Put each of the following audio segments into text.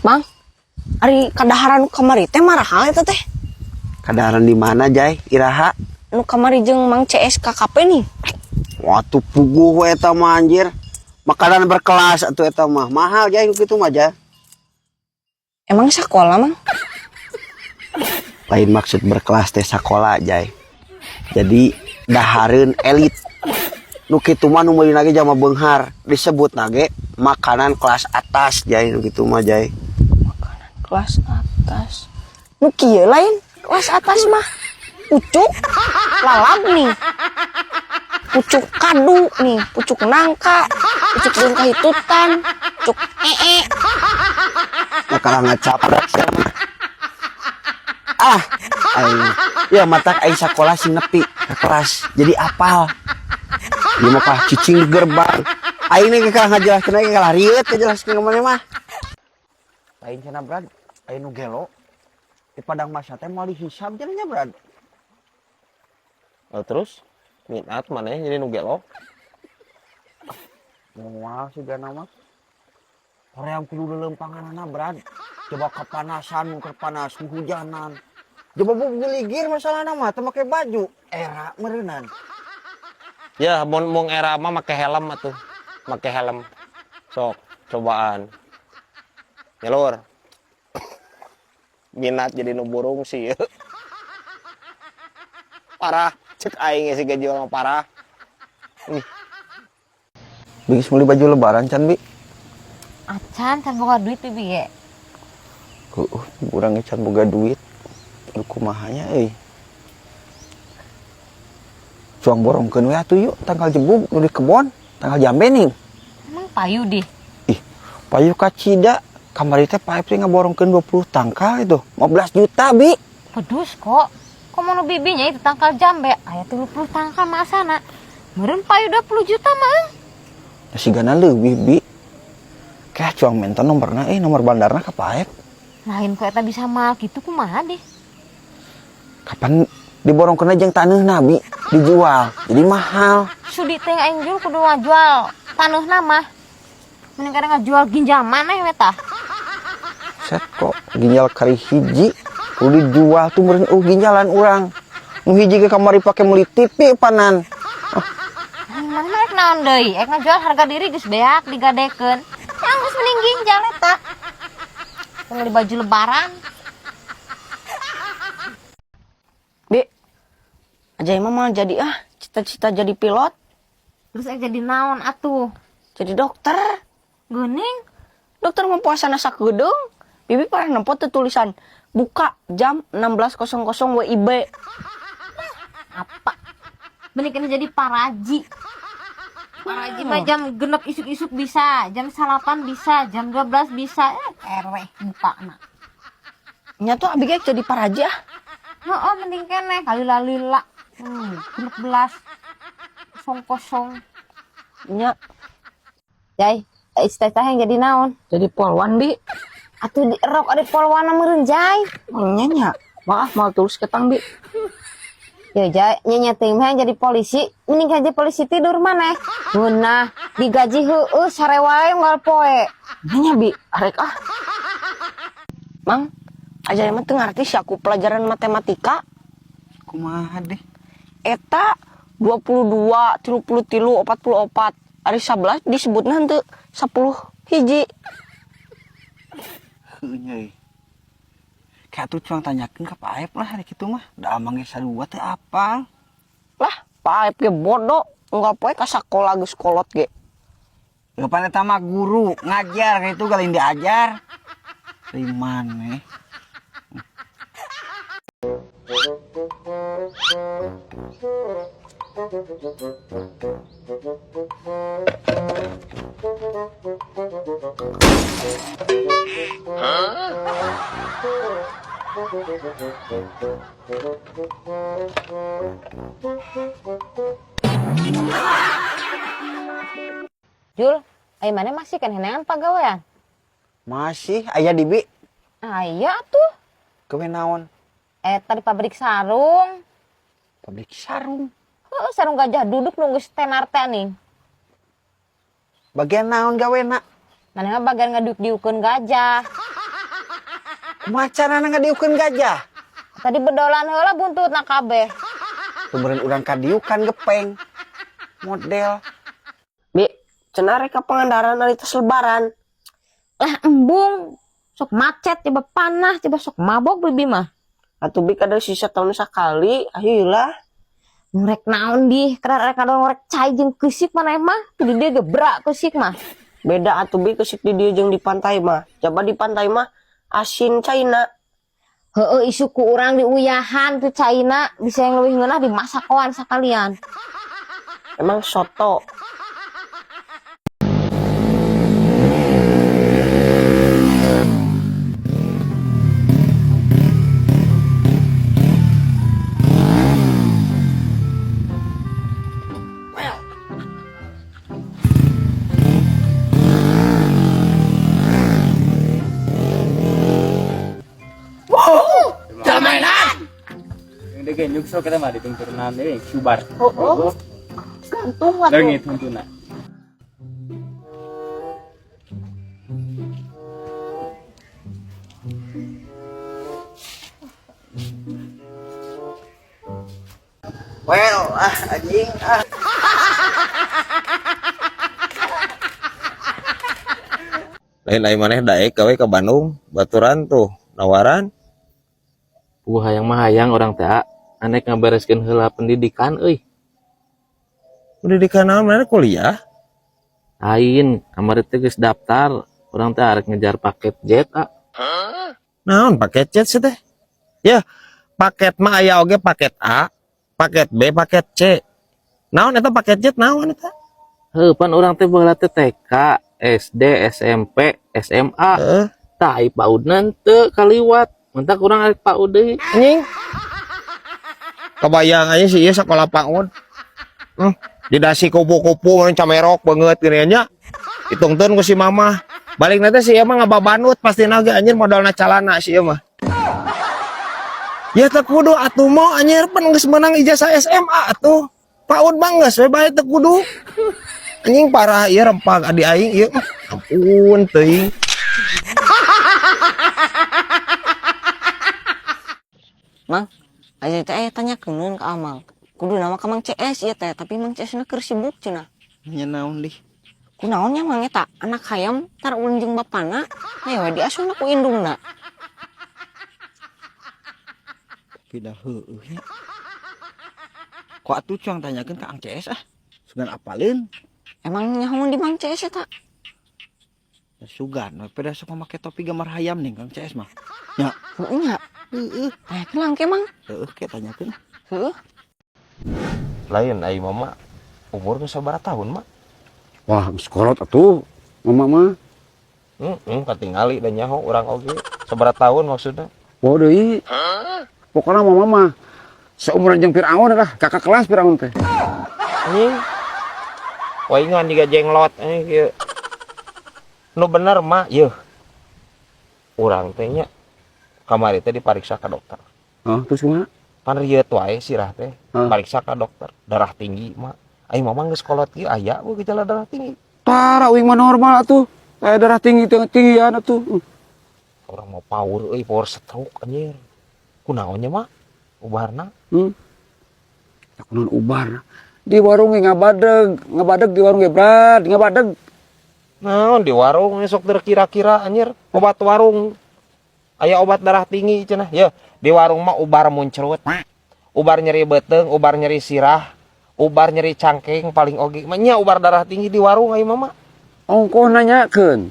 Mang, ari kadaharan nu kamari teh marahal eta teh? Kadaharan di mana, Jai? Iraha? Nu kamari jeung Mang CS KKP nih. Waktu puguh we eta mah, anjir. Makanan berkelas atuh eta mah. Mahal, Jai, kitu mah, Jai. Emang sekolah, Mang? Lain maksud berkelas teh sakola, Jai. Jadi dahareun elit. Nu kitu mah nu meuli ge jama beunghar, disebut ge makanan kelas atas, Jai, nu kitu mah, Jai. Makanan kelas atas. Nu kieu lain kelas atas mah. Pucuk lalab nih. Pucuk kadu nih, pucuk nangka, pucuk daun kahitutan, pucuk ee. Makanan ngacaprak sia mah. Ah, aing. Ya matak aing sakola sing nepi ke kelas. Jadi apal. Ieu mah kalah cicing di gerbang. Aing nih kalah ngajelaskeun, aing kalah rieut ngajelaskeun ka maneh mah. Lain cenah, Brad, aya nu gelo. Di Padang Masa teh moal dihisab cenah nya, Brad. Lalu terus minat mana jadi nu gelo? Moal sigana mah. Hoream kudu leuleumpanganana, Brad. Coba kepanasan, mun keur panas, hujanan. Coba bu geligir masalahna mah teu make baju. Era meureunan. Ya, mun mung era mah make helm atuh. Make helm. Sok, cobaan. Nyelur. Minat jadi nu burung sih. Parah, cek aing sih gaji mah parah. Bigis meuli baju Lebaran can, Bi? Acan, can boga duit bibi ge. Heueuh, urang ge can boga duit. Aduh, kumaha nya euy. Cuang borongkeun we atuh yuk tangkal jebug nu di kebon, tangkal jambe nih. Emang payu dih? Ih, payu kacida. Kamari teh paep teh ngaborongkeun 20 tangkal itu. 15 juta, Bi. Pedus kok. Kok mau nu bibinya itu tangkal jambe aya 30 tangkal masana. Meureun payu 20 juta mah. Ya sigana leuwih, Bi. Kayak cuang menta nomorna nomor bandarna ka paep. Lain kok eta bisa mahal gitu, kumaha deh? Kapan diborongkeun jeung taneuhna, Bi, dijual. Jadi mahal. Sudi teh aing jul kudu ngajual taneuhna mah. Mending kadang ngajual ginjal maneh we tah. Set kok ginjal kari hiji kudu dijual tuh meureun ginjalan urang. Nu hiji ge kamari pake meuli TV panan. Mana mah rek naon deui? Ek ngajual harga diri geus beak digadekeun. Yang geus mending ginjal eta. Beli baju Lebaran. Bi, aja emang mau jadi ah, cita-cita jadi pilot. Terus ek jadi naon atuh? Jadi dokter. Geuning. Dokter mah puasana sakedeung. Bibi pernah nempo tuh tulisan buka jam 16.00 WIB. Apa? Mending kena jadi paraji. Paraji mah jam 6 isuk-isuk bisa, jam 9 bisa, jam 12 bisa. Erweh buka na. Nya tuh abi ge jadi paraji ah. Heeh, mending keneh kali lalila. 16.00. Nya. Jai, cita-cita yang jadi naon? Jadi polwan, Bi. Atuh di erok ada polwan meureun, Jai. Nya nya. Maaf mal terus ketang, Bi. Ya Jai, nya teuing mah jadi polisi, mending aja polisi tidur maneh. Ngeunah, digaji heueuh sare wae unggal poe. Nya nya, Bi, arek ah. Mang, aja emang teu ngarti sih aku pelajaran matematika. Kumaha deh? Eta 22, 33, 44. Ari 11 disebutna henteu 10 hiji. Heueuh nya euy. Kayak tuh cuang tanyakeun ka Pak Aep lah hari kitu mah. Da amang ge sarua teu apal. Lah, Pak Aep ge bodoh, unggal poe ka sakola geus kolot ge. Ya pan eta mah guru ngajar kayak itu galin diajar. Dari maneh? Jul, ayo mana masih kan henean pagawean? Masih, aya di Bi. Aya tuh. Gawe naon? Eta di pabrik sarung. Pabrik sarung? Heeh, sarung gajah duduk nunggu tenar teh nih. Bagian naon gawena? Maneh mah bagian ngaduk-diukeun gajah. Kumaha carana ngadiukeun gajah? Tadi bedolan heula buntutna kabeh. Kemarin urang kadiukan gepeng. Model. Bi, cenah rek ka Pangandaran ari tos lebaran. Lah embung, sok macet coba panah, coba sok mabok bibi mah. Atuh bi kada sisa tahun sakali, ayo lah. Ngorek naon di, karena rek ada ngorek cai jeung keusik mana mah, tuh di dia gebrak keusik mah. Beda atuh bi keusik di dieu jeung di pantai mah. Coba di pantai mah asin caina. Heeh, isu ku urang diuyahan tuh caina, bisa yang lebih ngeunah dimasakoan sekalian. Emang soto. Yang dege nyukso kita mah ditungturnan deui subar. Oh, gantung atuh. Leungit huntuna. Well, ah anjing ah. Lain ai maneh daek gawe ke Bandung, baturan tuh nawaran. Puh hayang mah hayang orang teh anek ngabereskeun heula pendidikan euy. Pendidikan naon maneh kuliah? Lain, kamari teh geus daftar, urang teh arek ngejar paket Z ah. Naon paket C sih teh? Ya, paket mah aya oge paket A, paket B, paket C. Naon eta paket Z naon eta? Heuh, pan urang teh baheula teh TK, SD, SMP, SMA. Heeh. Tah ai PAUD-na teu kaliwat. Mentak urang arek PAUD deui. Anjing. Kebayang aja sih ieu sekolah PAUD. Di dasi kupu-kupu mun camerok banget gini nya. Ditungtun ku si mama. Balik nanti si ieu mah ngababanut pasti ge anjir modalna calana si ieu mah. Ya teu kudu atuh mo anjir pan geus meunang ijazah SMA atuh. PAUD mah geus we bae teu kudu. Anjing parah ieu rempag adi aing ieu mah. Ampun teuing. Mang, aja teh tanya keun ka Amang. Kudu nama ka Mang CS ieu teh, tapi Mang CS na keur sibuk cenah. Nya naon dih? Kunaon nya Mang eta anak hayam tar ulun jeung bapana, hayo we diasuna ku indungna. Pindah heueuh nya. Kok atuh cuang tanyakeun ka Ang CS ah? Sugan apaleun? Emang nyaho di Mang CS eta? Ya sugan, we pada sok make topi gambar hayam nih Kang CS mah. Nya. Heueuh nya. Heueuh. Tanyakeun lah engke Mang. Heueuh ke tanyakeun. Heueuh. Lain ai mama umur geus sabaraha tahun mak? Wah, geus kolot atuh mama mah. Heeh, katingali da nyaho urang oge. Sabaraha tahun maksudna? Wah deui. Pokona mama mah seumuran jeung Firaun lah, kakak kelas Firaun teh. Anjing. Waingan jiga jenglot anjing kieu. Nu bener mak yeuh. Urang teh nya kamari teh dipariksa ka dokter. Hah, terus kumaha? Pan rieut wae sirah teh. Hah? Pariksa ka dokter, darah tinggi mak. Ai mama geus kolot kieu aya we gejala darah tinggi. Tara uing mah normal atuh. Aya darah tinggi tinggian atuh. Urang mau power euy, power stroke anjir. Kunaon nya mak? Ubarna? Tak kunaon ubarna. Di warung ge ngabadeg, ngabadeg di warung ge brad, ngabadeg. Naon di warung sok terkira-kira anjir, obat warung. Aya obat darah tinggi cenah. Ya, di warung mah ubar muncrut. Ubar nyeri beuteung, ubar nyeri sirah, ubar nyeri cangkeng paling oge mah nya ubar darah tinggi di warung aya mama. Ongkoh nanyakeun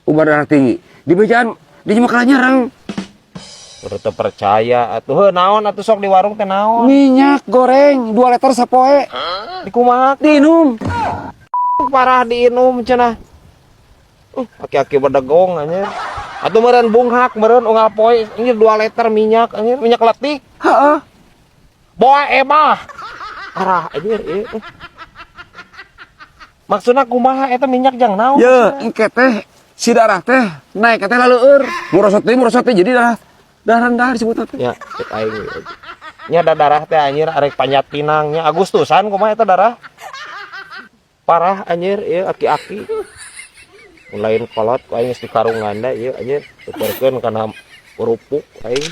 ubar darah tinggi. Di bejaan di mah kalah nyerang. Udah teu percaya atuh. Heuh naon atuh sok di warung teh naon? Minyak goreng 2 liter sapoe. Di kumaha? Diinum. Parah diinum cenah. Aki-aki bedegong anjir. Atuh meureun bunghak meureun unggal poe anjir 2 liter minyak anjir, minyak letik. Heeh. Boa emah. Parah anjir ieu. Maksudna kumaha eta minyak jang naon? Ye, engke teh si darah teh naik teh laleueur. Murosot deui jadi darah darah rendah disebutna teh. Ya, cek aing we. Nya da darah teh anjir arek panjat pinang nya Agustusan kumaha eta darah? Parah anjir ieu aki-aki. Mun lain kolot ku aing geus dikarungan da ieu anjir tukerkeun kana Kerupuk aing.